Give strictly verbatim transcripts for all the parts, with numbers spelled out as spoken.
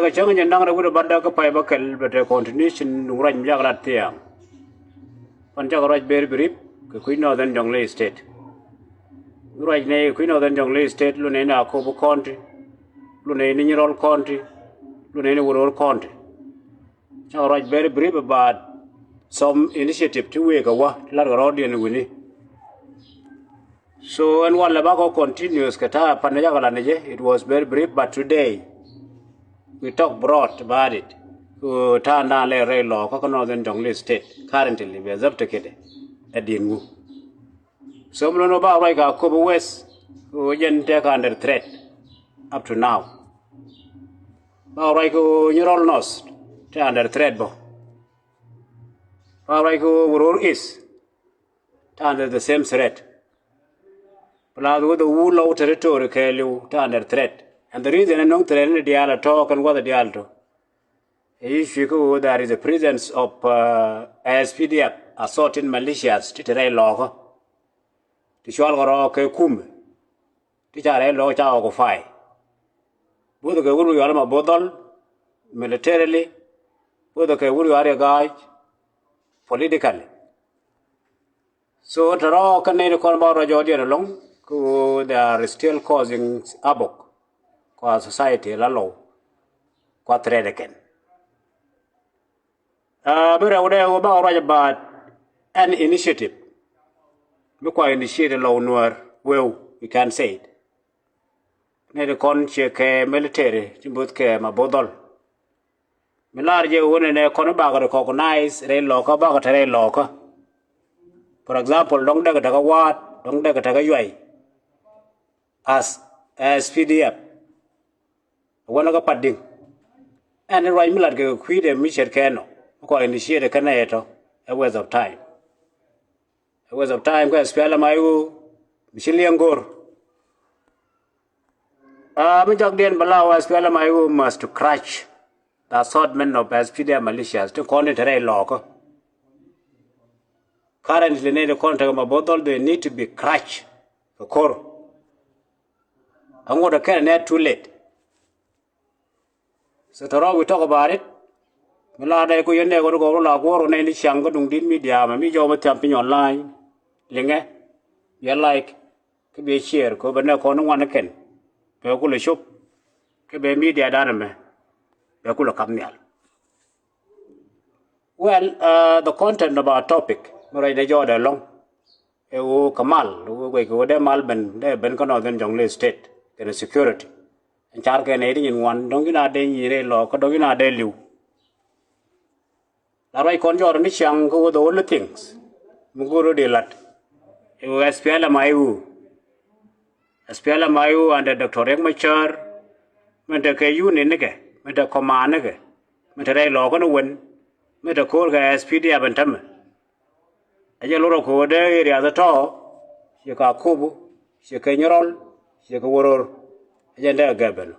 Kɛ cäŋ jɛ naŋ rɛ wi̱r ba däk kä pay bä kɛl bɛ te continuation nuŋ ruac mi jak lat thiaŋ. Pan cakɛ ruac ber bi rip kɛ kui̱ Northern Jonglei State. Ruac ni kui̱ Northern Jonglei State, lu ni ni Akobo County, lu ni ni Nyirol County, lu ni ni Wuror County. Cakɛ ruac ber bi rip about some initiative ti wëë kɛ wä ti lat kɛ rɔɔdiɛn wi̱ni. So ɛn walɛ bakɔ continuous kɛ ta̱a̱ pan ni cakɛ lat ni jɛ, it was very brief, but today we talk broad about it. Kɛ ta̱a̱ dan lɛ rɛy lɔɔkä kä Northern Jonglei State currently bɛ dhäp ti kidɛ ɛ di̱n ŋu. So mi lon ba ruac kɛ Akobo West, kɛ jɛn tɛk under threat up to now. Ba ruac kɛ Nyirol North, tɛ under threat bä. Ba ruac kɛ Wuror East, tɛ under the same threat. Plus with the Wulou territory kɛɛliw tɛ under threat. And the reason ɛn nɔŋ threat ni diaal ɛ tɔ̱ kɛn wäth diaal tɔ̱. Ɛ issue kɛ ɣöö there is a presence of uh, S P D F assorted militias ti te rɛy lɔɔkä. Ti cual kɛ rɔɔk kɛ kumɛ. Ti ca rɛy lɔɔkä ca occupy. Both kɛ wur wi̱i̱ ɣɔal ma both dhɔl militarily, both kɛ wur wi̱i̱ ɣɔal ga̱a̱c politically. So tɛ rɔ kä nɛy ti kɔn ba rɔ jɔɔdiɛn ɛlɔ̱ŋ kɛ ɣöö they are still causing havoc kua society la lɔw kua threat kɛn. Aa, bi rɛw dee wä bakɔ ruac about an initiative mi kua initiate lɔw Nuäär weu, we can say it. Nɛy ti kɔn ciɛ kɛ military ci both kɛ ma both dhɔl. Mi lar jɛ wä nɛnɛ kɔn bakɔ recognize rɛy lɔkä, bakɔ te rɛy lɔkä. For example, dɔŋ dɛk tekɛ Waat, dɔŋ dɛk tekɛ Yuay as S P D F. Wänä kä Padiŋ. Ɛn ruac mi lat kɛ kui̱dɛ mi ce̱tkɛ nɔ mi kua initiate kɛn ɛ tɔ, a waste of time. A waste of time kä S P L M I O, mi ci liɛŋ go̱r. Aa, mi jakdiɛn bɛ la wä, S P L M I O must to crush the assortment of S P D F militias ti kɔn in te rɛy lɔɔkä. Currently nɛy ti kɔn tekɛ ma both dhɔl, they need to be crushed kɛ ko̱r. Aŋot ɛ kɛn ɛ nɛ too late. So tɔrɔ we talk about it. Mi la dee ku yɛn dee kɔn kɔn la guɔr nɛ ni ciaŋ kä duŋ dit media mɛ mi jɔw mi thiam piny online. Liŋɛ, biɛ like, kä biɛ share, kɛ bɛ nɛ kɔn ŋuan kɛn bɛ kulɛ cop, kä bɛ media dan mɛ bɛ kulɛ kap nhial. Well, uh, the content of our topic mi ruacdɛ jɔɔdɛ lɔŋ ɛ ɣöö kɛ mal, ɣöö guɛc kɛ ɣöö dee mal ben, dee ben kä Northern Jonglei State kɛnɛ security. Ɛn car kɛ nɛy ti nyin ŋuan, dɔ̱ŋ ji̱n a dee nyi̱i̱r ɛ lɔɔkä, dɔ̱ŋ ji̱n a dee li̱w. La ruac kɔn jɔɔdɛ ni ciaŋ kä ɣöö the only things mi go̱o̱r rɔ dee la̱t ɛ ɣöö S P L M I O. S P L M I O under Doctor Riek Machar, min te kɛ unit nikɛ, min te command nikɛ, min te rɛy lɔɔkä ni wen, min te ko̱o̱r kɛ S P D F ɛn tämɛ. Ɛ jɛ lorɔ kɛ ɣöö dee area tɔ̱, ciɛ kɛ Akobo, ciɛ kɛ Nyirol, ciɛ kɛ Wuror, ɛ jɛ dee kɛ gɛp ɛn.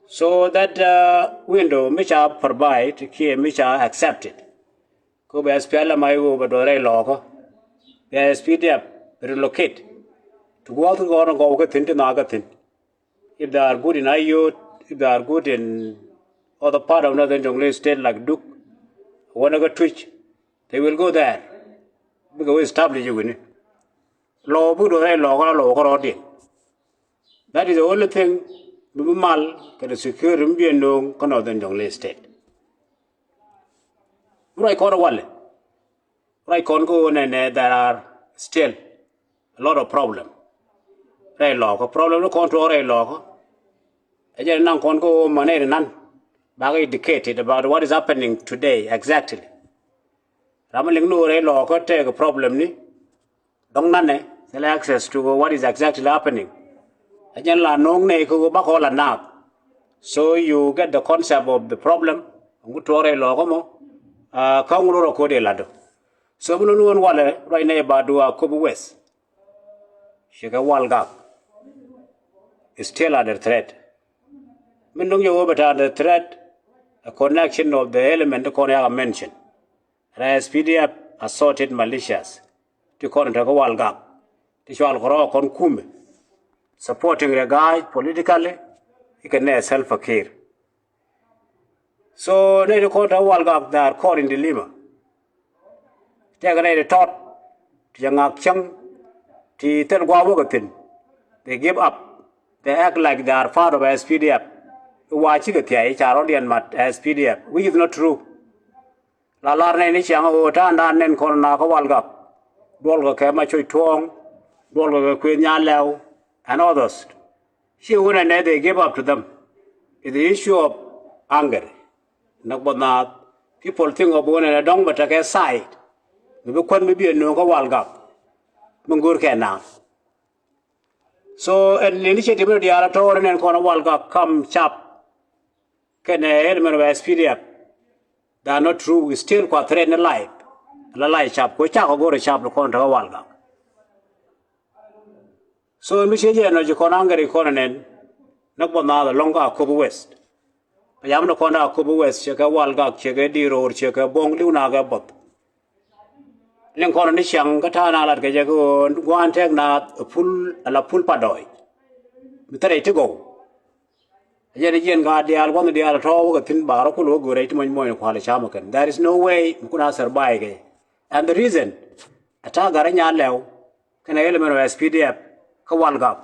So that uh, window mi ca provide kiɛ mi ca accepted. Kɛ bɛ S P L M I O bɛ duɔth rɛy lɔɔkä. Bɛ S P D F relocate ti gua̱a̱th kɔn gɔw kä thi̱n ti nhɔakä thi̱n. If they are good in Ayod, if they are good in other part of Northern Jonglei State like Duk, wanɛ kä Twic, they will go there. Bikɛ wä establish wi̱ni. Lɔw bikɛ duɔth rɛy lɔɔkä, lɔw kä rɔɔdiɛn. That is the only thing mi bi mal kɛ the security mi bi ɛn no̱o̱ŋ kä Northern Jonglei State. Ruac kɔn walɛ. Ruac kɔn kä ɣöö nɛnɛ there are still a lot of problem. Rɛy lɔɔkä, problem ni kɔn tuɔɔk rɛy lɔɔkä. Ɛ jɛn naŋ kɔn kä ɣöö mänɛ ri nan bakɛ educated about what is happening today exactly. Ram mi liŋ ni ɣöö rɛy lɔɔkä tekɛ problem ni. Dɔ̱ŋ nanɛ thilɛ access to what is exactly happening. Ɛ jɛn la no̱o̱ŋ nɛy kä ɣöö bakɔ la naak. So you get the concept of the problem. Ŋu tuɔɔk rɛy lɔɔkä mɔ. Kä ŋu lorɔ ko̱dɛ latdɔ. So mi lon ɣän walɛ ruac nɛy ba duɔ̱ɔ̱k Akobo West. Cikɛ wal gak. Is still under threat. Min dɔ̱ŋ jɛ ɣöö bɛ ta̱a̱ under threat. A connection of the element kɔn yakɛ mention. Rɛ S P D F assorted militias ti kɔn tɔ̱ kä wal gak ti cual kɛ rɔɔk kɔn kumɛ supporting rɛ ga̱a̱c politically. Ikɛ nɛ Salva Kiir. So nɛy ti kɔn te Walgak, they are caught in dilemma. Tëëkɛ nɛy ti tɔt ti cɛ ŋak cäŋ ti thil gua̱a̱th wäkɛ thi̱n. They give up. They act like they are part of S P D F. I̱ wa cikɛ thia̱y i̱ ca rɔ̱diɛn mat S P D F, which is not true. La lar nɛy ni ciaŋ ɣöö ta̱a̱ naan nɛn kɔn na kä Walgak. Duɔlkɛ kɛ Macoc Tuɔ̱ɔ̱ŋ, duɔlkɛ kɛ Kuëth Nyan Lɛw and others. Ci ɣöö nɛnɛ they give up to them. It's the issue of anger. Näk bä naath, people think of ɣöö nɛnɛ dɔ̱ŋ bɛ tekɛ side mi bi kuän mi bi ɛ nööŋ kä Walgak mi görkɛ naath. So ɛn initiative ni diaal a tɔɔr nɛn kɔn Walgak kam cap kɛnɛ element of S P D F. They are not true. We still kua threat ni life. La life cap kua cakɔ go̱r cap kɔn te kä Walgak. So mi ciec jɛ nɔ ci kɔn aŋgɛri kɔn nɛn. Näk bä naath ɛlɔ̱ŋ kä Akobo West. Ɛ yam ni kɔn te Akobo West, ciɛ kɛ Walgak, ciɛ kɛ Diroor, ciɛ kɛ Bo̱ŋ, li̱w na kɛ buɔth. Liŋ kɔn ni ciaŋ kä ta̱a̱ na lat kɛ jɛ kɛ ɣöö gua̱a̱n tɛk naath ɛ pul, ala pul Padɔɔy. Mi thil rɛy ti gɔw. Ɛ jɛn jiɛn ka diaal, gua̱n diaal tɔ̱ wä kɛ thi̱n, ba rɔ kul wä go̱o̱rɛ ti mɔny mɔny kual cam kɛn. There is no way mi kun a survive kɛ. And the reason, ɛ ta̱a̱ Gat Nyan Lɛw kɛnɛ element of S P D F kä Walgak.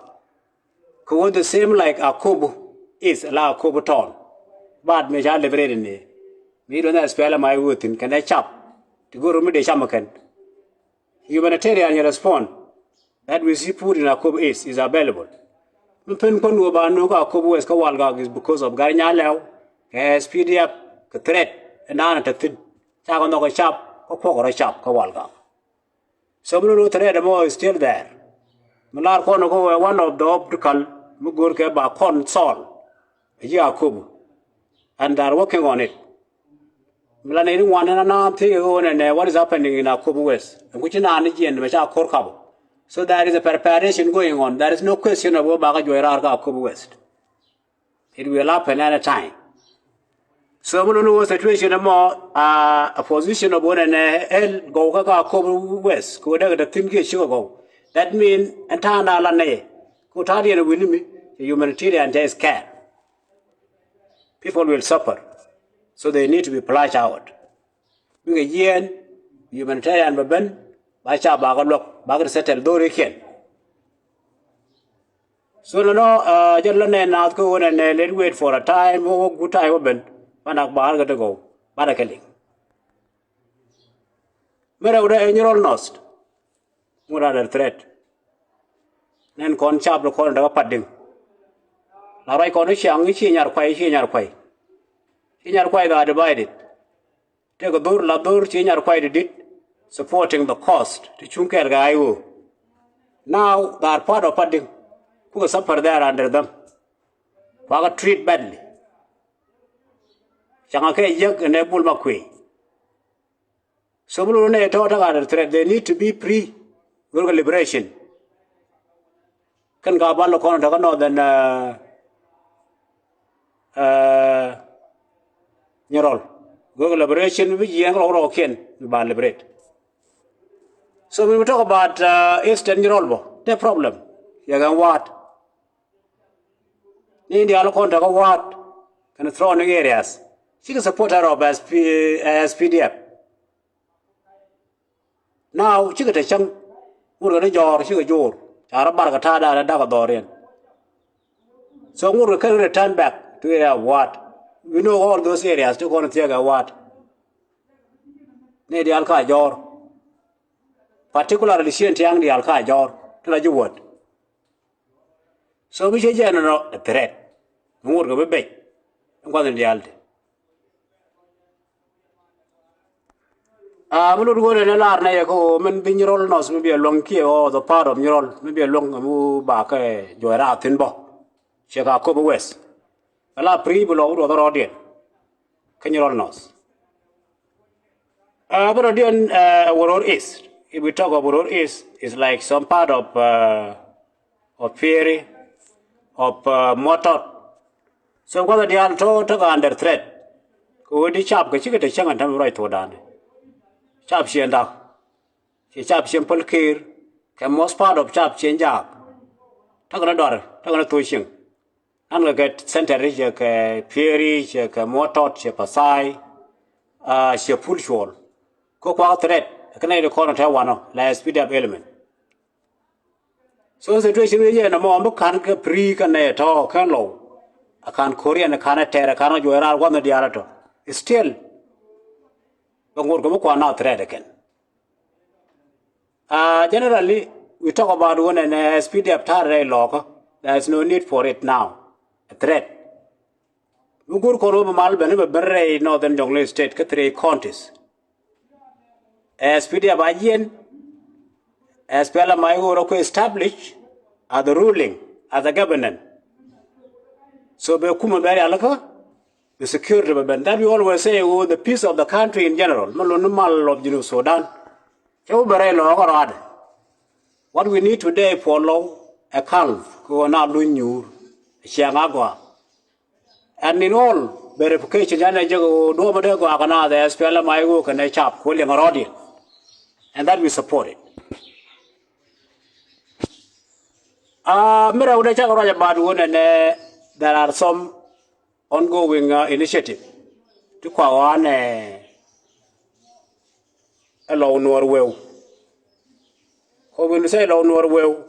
Kɛ ɣöö the same like Akobo East la Akobo town. But mëë ca liberate ni mi duɔth S P L M I wä thi̱n kɛnɛ cap ti go̱r mi dee cam kɛn. Humanitarian response that we see put in Akobo East is available. Mi pen kuän wä ba nööŋ kä Akobo West kä Walgak is because of Gat Nyan Lɛw kɛ S P D F kɛ threat ɛn naan ɛ te thi̱n. Cakɔ nhɔk ɛ cap kä kuɔk rɔ cap kä Walgak. So mi lot threat ɛmɔ is still there. Mi lar kɔn kä wee one of the obstacle mi go̱o̱rkɛ ba kɔn solve. Ɛ ji̱ Akobo. And they are working on it. Mi la nɛy ti ŋuan ɛn anaath thiec ɣöö nɛnɛ what is happening in Akobo West. Ɛn ku ci naan ni jiɛn mɛ ca ko̱r kapɔ. So there is a preparation going on. There is no question of wä bakɛ juɔc raar kä Akobo West. It will happen any time. So mi luni wä situation ɛmɔ, a position of wä nɛnɛ ɛl gɔw kä kä Akobo West kɛ wä dee kɛ te thi̱n kiɛ cikɛ gɔw. That mean ɛn ta̱a̱ na la nɛy kɛ wä ta̱a̱ diɛn wi̱ni mi, humanitarian jɛ is care. People will suffer. So they need to be flushed out. Bikɛ jiɛɛn, humanitarian bɛ ben, ba ca bakɛ luäk, bakɛ resettle dhorikiɛn. So nɔnɔ, jɛ lɔ nɛ naath kä ɣöö nɛ nɛ, let wait for a time, wä good time wä ben, ba nak bakɛ kɛ ti gɔw, ba nak kɛ liŋ. Mi rɛwdɛ ɛ Nyirol North. Ŋut under threat. Nɛn kɔn cap ti kɔn in te kä Padiŋ. La ruac kɔn i̱ ciaŋ i̱ ci Nyarkuay, i̱ ci Nyarkuay. Ci Nyarkuay, they are divided. Tëëkɛ dhor, la dhor ci Nyarkuay ti dit supporting the cost ti cuŋ kɛɛl kɛ I O. Now they are part of Padiŋ. Kukɛ suffer there under them. Kuakɛ treat badly. Caŋɛ kɛ yiäk ɛn ɛ Bul Makuëë. So mi luni nɛ tɔ̱ tekɛ under threat, they need to be free. Go̱rkɛ liberation. Kɛn ka bal kɔn tekä northern, uh, uh, Nyirol. Go̱rkɛ liberation bi jiɛɛn kä rɔk rɔɔkiɛn bi ba liberate. So mi mi talk about, uh, eastern Nyirol bä, the problem yɛ kɛn waat. Ni diaal kɔn tekä waat kɛn surrounding areas. Cikɛ supporter of S P, S P D F. Now cikɛ te cäŋ. Ŋutkɛ ni jɔɔr cikɛ joor. Ca rɔ bar kɛ ta̱a̱ da̱a̱n ɛ da̱k ɛ dhɔriɛn. So ŋutkɛ kɛn return back to area of Waat. We know all those areas ti kɔn thiek ɛ Waat. Ni diaal ka jɔɔr. Particularly cien tiaŋ diaal ka jɔɔr ti la ji̱ wäät. So mi ci jɛ nɔnɔ ɛ threat. Mi ŋutkɛ bi bec. Ɛn gua̱th in diaal ti. A mi lot ɣöö nɛn ɛ lar nɛ yɛ kä ɣöö min bi Nyirol North mi bi ɛ luäŋ kiɛ ɣöö the part of Nyirol mi bi ɛ luäŋ mi ba kɛ juɔc raar thi̱n bä. Ciɛ ka Akobo West. Bɛ la free bi lɔ wut ɣɔth rɔɔdiɛn kä Nyirol North. A bi rɔɔdiɛn, ɛ, Wuror East. If we talk of Wuror East, it's like some part of, uh, of Pieri, of, uh, Motot. So gua̱th diaal tɔ̱ tekɛ under threat. Kɛ ɣöö di cap kɛ cikɛ te cäŋ ɛn täämɛ ruac thokdan. Cap ciɛ da̱k. Ciɛ cap ciɛ päl Kiir. Kɛ most part of cap ciɛ jaak. Tekɛ ni dɔar, tekɛ ni thok cieŋ. An kɛ kɛ center, cɛ kɛ Pieri, cɛ kɛ Mɔtɔt, cɛ Pasai, ah, cɛ Pul Cuɔl. Kä kuak threat kä nɛy ti kɔn tɛ wanɔ la S P D F element. So situation wi̱i̱ yɛn ɛmɔ mi ka̱n kɛ free kä nɛy tɔ̱ kɛn Lɔw. A ka̱n Korean, a ka̱n ɛ tɛr, a ka̱n ɛ juɔc raar gua̱th ni diaal ɛ tɔ̱. Still bɛ ŋot kɛ mi kuan na threat ɛ kɛn. Uh, generally, we talk about when an S P D F tar rɛy Lɔɔkä. There is no need for it now. A threat. Mi go̱o̱r kɔn wä bi mal ben, bɛ ben rɛy Northern Jonglei State kä three counties. S P D F a jiɛn, S P L M I O rɔ kɛ establish as the ruling, as the government. So bɛ kumɛ bɛ rialikä, the security bɛ ben. That we always say, oh, the peace of the country in general. Mi luni mal of Junub Sudan. Cɛ wä bɛ rɛy Lɔɔkä rɔadɛ. What we need today for Lɔw, a calm, kɛ ɣöö na luny nyuur, a ciaŋ a gɔaa. And in all verification, yan ɛ jek ɣöö duɔ̱ɔ̱p mi dee gɔaa kɛ naath ɛ S P L M I O kɛnɛ cap, kɛ ɣöö liɛŋ rɔɔdiɛn. And that we support it. Ah, mi rɛw dee cak ruac about wun ɛnɛ, there are some ongoing, uh, initiative ti kua ɣɔanɛ ɛ Lɔw Nuɔr Weu. Kɛ when you say Lɔw Nuɔr Weu,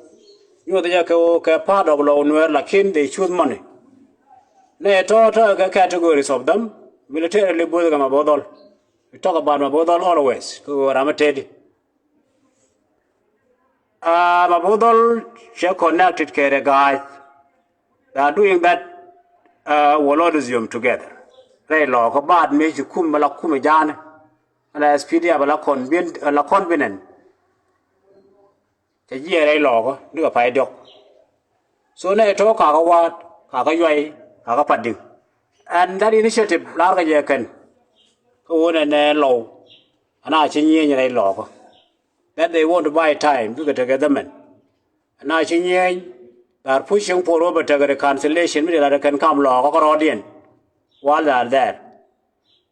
nyuɔth jɛ kɛ, kɛ part of Lɔw Nuɛr, lakin they choose money. Nɛ tɔ̱ tɔ̱ kɛ categories of them, militarily both kɛ Mabothol. We talk about Mabothol always, kɛ ɣöö ram mi teti. Ah, Mabothol cɛ connected kɛ rɛ ga̱a̱c. They are doing that, uh, Walodisium together. Rɛy Lɔɔkä baat mi ci kum mi la kum ja̱a̱ni. Ala S P D F ala conven-, ala convenient. Cɛ jiɛ rɛy Lɔɔkä ni kɛ pay diɔk. So nɛ tɔ̱ kakä wa̱a̱t, kakä yuay, kakä Padiŋ. And that initiative lar kɛ jɛ kɛn. Kä wun ɛnɛ Lɔw. Ana ci nyieny rɛy Lɔɔkä. That they want to buy time, bikɛ tekɛ dhämɛn. Ana ci nyieny, they are pushing for wä bɛ tekɛ reconciliation, mi dee la de kɛn kam Lɔɔkä kärɔɔdiɛn while they are there.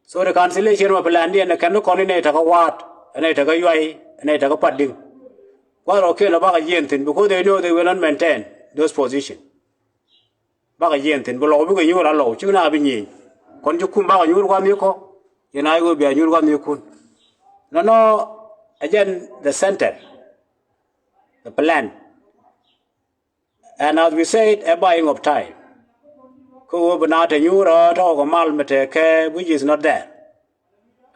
So reconciliation wä plandiɛn ɛ kɛn ni kɔn ni nɛy tekä wa̱a̱t, ɛ nɛy tekä yuay, ɛ nɛy tekä Padiŋ. Kua̱r ɔ kiɛn ɔ bakɛ jiɛn thi̱n, because they know they will not maintain those position. Bakɛ jiɛn thi̱n, bi Lɔw bikɛ nyuur a Lɔw, cik na bi nyieny. Kɔn ci kum bakɛ nyuur gua̱n ni kɔ, yɛn a i̱ wä bia nyuur gua̱n ni kun. Nɔnɔ, ɛ jɛn the center, the plan. And as we said, a buying of time. Kä wä bi na te nyuur a tɔk kɛ mal mi te kɛ, which is not there.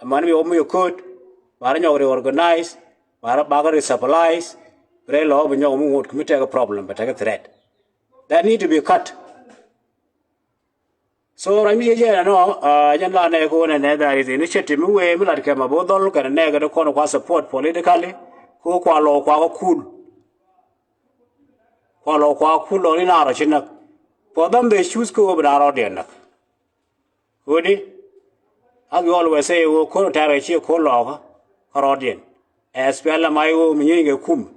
Aman mi wä mi yɛ kööt, ba rɛ nyɔk reorganize, ba rɛ bakɛ resupply, bi rɛy Lɔw bi nyɔk mi ŋot kɛ mi tekɛ problem, bi tekɛ threat. That need to be cut. So ruac mi ciec jɛ ɛnɔ, ah, jɛn la nɛ kɛ wä nɛ nɛ, there is initiative mi wee mi lat kɛ Mabothol kɛnɛ nɛ kɛ ti kɔn kua support politically, kɛ wä kua Lɔw kua kɛ kul. Kua Lɔw kua kul Lɔw ni na rɔ ci näk. For them they choose kɛ wä bi na rɔɔdiɛn näk. Wä di, as we always say, wä ko̱r tɛr kɛ ci ko̱r Lɔɔkä kärɔɔdiɛn. S P L M I O mi nyieeny kɛ kum,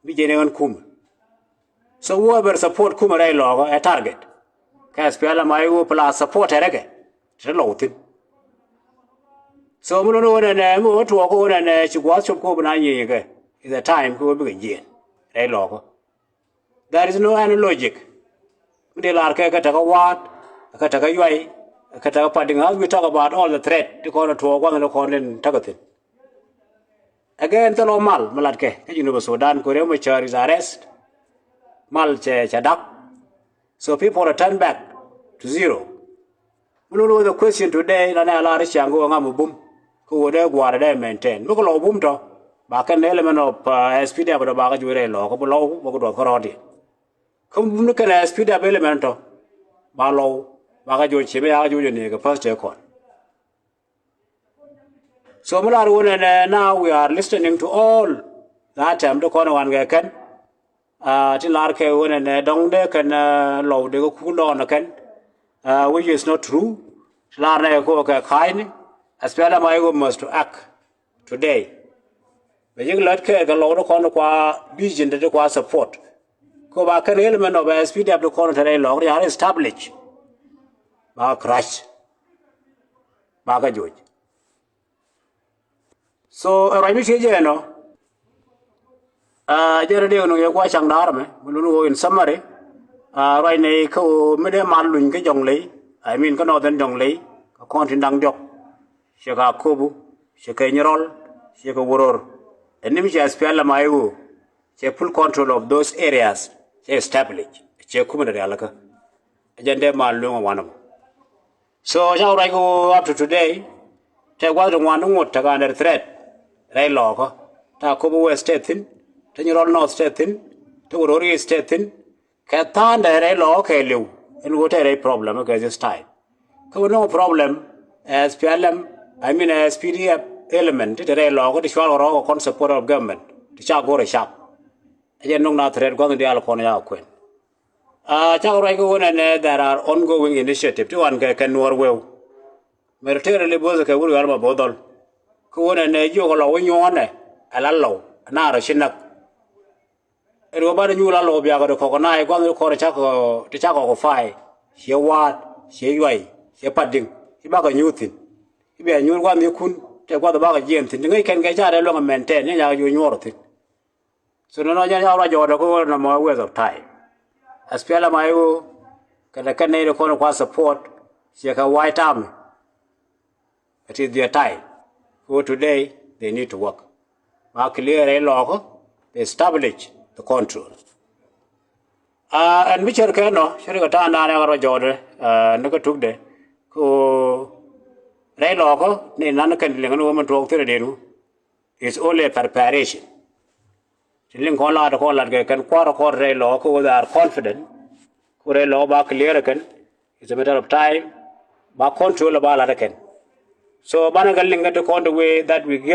bi jɛn ɛ ɣän kum. So whoever support kum rɛy Lɔɔkä ɛ target. Kɛ S P L M I O plus support tɛrɛ kɛ te Lɔw thi̱n. So mi luni wä nɛnɛ, mi wä tuɔɔk kɛ wä nɛnɛ, ci gua̱a̱th cop kɛ wä bi na nyieeny kɛ. Is a time kɛ wä bikɛ jiɛn rɛy Lɔɔkä. There is no any logic. Mi dee lar kɛ kɛ tekä wa̱a̱t, kɛ tekä yuay, kɛ tekä Padiŋ. As we talk about all the threat ti kɔn tuɔɔk gua̱n ni kɔn tin tekɛ thi̱n. Again, thilɛ mal mi lat kɛ kä Junub Sudan, Riek Machar is arrest. Mal cɛ, cɛ dak. So people return back to zero. Mi luni wä the question today, la nɛ a lar i̱ ciaŋ kɛ wä ŋa mi bum. Kɛ wä dee gua̱a̱r dee maintain. Mi kɛ Lɔw bum tɔ, ba kɛn element of, uh, S P D F tɔ ba kɛ juɔc rɛy Lɔw, kä bi Lɔw, ba kɛ duɔth kärɔɔdiɛn. Kä mi bum ni kɛn S P D F element tɔ, ba Lɔw, ba kɛ juɔc ci mi ya kɛ juɔc ni kɛ first day kɔn. So mi lar wä nɛnɛ, now we are listening to all that time ti kɔn wan kɛ kɛn. Ah, ti lar kɛ wä nɛnɛ dɔŋ dee kɛn, ah, Lɔw dee kɛ kul dɔɔn kɛn. Ah, which is not true. Ti lar nɛ kɛ wä kɛ ka̱a̱cni. S P L M I O must to act today. Bɛ yik lät kɛ kɛ Lɔw ti kɔn kua vision ti kua support. Kɛ ba kɛn element of S P D F ti kɔn te rɛy Lɔw ri are establish. Ba crush. Ba kɛ juɔc. So ɛ ruac mi ciec jɛ ɛnɔ. Ah, jɛ rɛ dee kɛ nuŋ yɛ kua caŋ daar mɛ mi luni wä in summary. Ruacni kä ɣöö mi dee mal luny kä Jɔŋley, I mean kä Northern Jɔŋley, kä kɔn tin da̱ŋ diɔ̱k, ciɛ kɛ Akobo, ciɛ kɛ Nyirɔl, ciɛ kɛ Wuror. Ɛn ni mi ciɛ S P L M I O, ciɛ full control of those areas, ciɛ establish, ciɛ kumɛ dee rialikä. Ɛ jɛn dee mal luny ɛ wanɛ mɔ. So cakɔ ruac kɛ ɣöö up to today, te gua̱th ti ŋuan ti ŋot te ka under threat rɛy Lɔɔkä. Te Akobo West te thi̱n, te Nyirɔl North te thi̱n, te Wuror East te thi̱n, kɛ tha̱a̱ŋdɛ rɛy Lɔɔkä kɛɛliw. Ɛn ɣöö te rɛy problem kɛ this time. Kä wä nöŋ problem, S P L M, I mean, S P D F element ti te rɛy Lɔɔkä ti cual kɛ rɔɔkä kɔn support of government ti ca go̱r ɛ cak. Ɛ jɛn nöŋ na threat gua̱th diaal kɔn ca kuɛn. Cakɔ ruac kä ɣöö nɛnɛ there are ongoing initiative ti ɣɔn kɛ kɛ Nuɔr weu. Militarily both kɛ wur wial ma both dhɔl. Kä ɣöö nɛnɛ jiök lɔ wä nyuɔ̱ɔ̱nɛ ɛ la lɔw ɛ na rɔ ci näk. Ɛ ri wä banɛ nyuur la lɔw biakɛ ri kɔk ɛ na i̱ gua̱n ri kɔr ti cakɔ ti cakɔ kɔ fay. Ciɛ waat, ciɛ yuay, ciɛ pat diŋ. I̱ bakɛ nyuur thi̱n. I̱ bia nyuur gua̱n ikun tɛ gua̱th bakɛ jiɛn thi̱n ti ŋäc kɛn kɛ ca rɛ luäŋ ɛ maintain ni nyak jiök nyuɔr thi̱n. So nɔnɔ jɛn ca ruac jɔɔdɛ kä ɣöö nɔmɔ waste of time. S P L M I O kɛnɛ kɛn nɛy ti kɔn kua support ciɛ kɛ White Army. It is their time. Kä ɣöö today they need to work. Ma clear rɛy Lɔɔkä, they establish the control. Ɛn mi cär kɛ nɔ cär kɛ ta̱a̱ŋdan ɛ kä ruac jɔɔdɛ ni kä tukdɛ. Kä ɣöö rɛy Lɔɔkä ni nan kɛn liŋ ni wä min tuɔɔk thilɛ denu. It's only a preparation. Ti liŋ kɔn lat kɔn lat kɛ kɛn kua̱r kɔn rɛy Lɔɔkä kä ɣöö they are confident. Kä rɛy Lɔɔkä ba clear kɛn. It's a matter of time. Ba control ba lat kɛn. So banɛ kɛ liŋ kɛ ti kɔn the way that we get